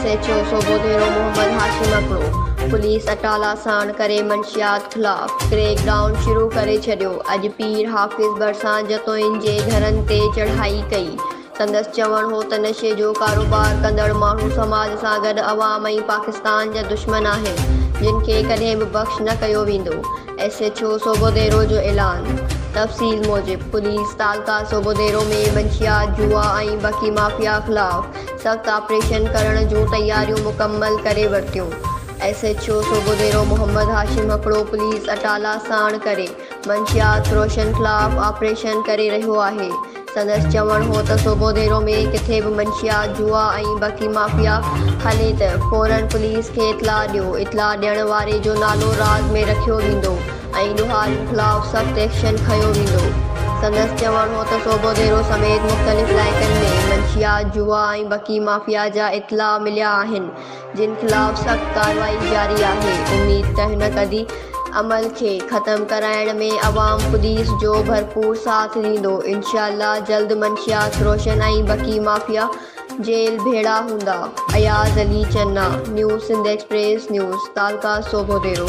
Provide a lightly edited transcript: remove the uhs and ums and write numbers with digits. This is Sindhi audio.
S H O Sobhodero Muhammad Hashim Hakro police اٽالا ساڻ ڪري منشيات خلاف ڪريڪ ڊائون شروع ڪري ڇڏيو، اڄ پير حافظ ڀرسان جتوئين جي گهرن تي چڙهائي ڪئي. سندس چوڻ هو ته نشي جو ڪاروبار ڪندڙ ماڻهو سماج سان گڏ عوام ۽ پاڪستان جا دشمن آهن، جن کي ڪڏهن به بخش نه ڪيو ويندو. ايس ايڇ او سوڀوديرو جو اعلان. تفصيل موجب پوليس تعلقه سوڀوديرو ۾ منشيات، جوا ۽ بڪي مافيا خلاف سخت آپريشن ڪرڻ جون تياريون مڪمل ڪري ورتيون. S H O Sobhodero Muhammad Hashim Hakro police اٽالا ساڻ ڪري منشيات فروشن خلاف آپريشن ڪري رهيو آهي. سندس چوڻ هو ته سوڀوديرو ۾ ڪٿي به منشيات، جوا ۽ بڪي مافيا هلي ته فورن پوليس کي اطلاع ڏيو، اطلاع ڏيڻ واري جو نالو راز ۾ رکيو ويندو ۽ ڏوهارين خلاف سخت ايڪشن کنيو ويندو. سندس چوڻ هو ته سوڀوديرو سميت مختلف علائقن ۾ منشيات، جوا ۽ بڪي مافيا جا اطلاع مليا آهن، جن خلاف سخت ڪارروائي جاري آهي، اميد ته هن ڪڌي عمل کي ختم ڪرائڻ ۾ عوام پوليس جو ڀرپور ساٿ ڏيندو، انشاء الله جلد منشيات فروشن ۽ بڪي مافيا جيل ڀيڙا هوندا، Ayaz Ali Channa, new Sindh express news, تعلقه سوڀوديرو.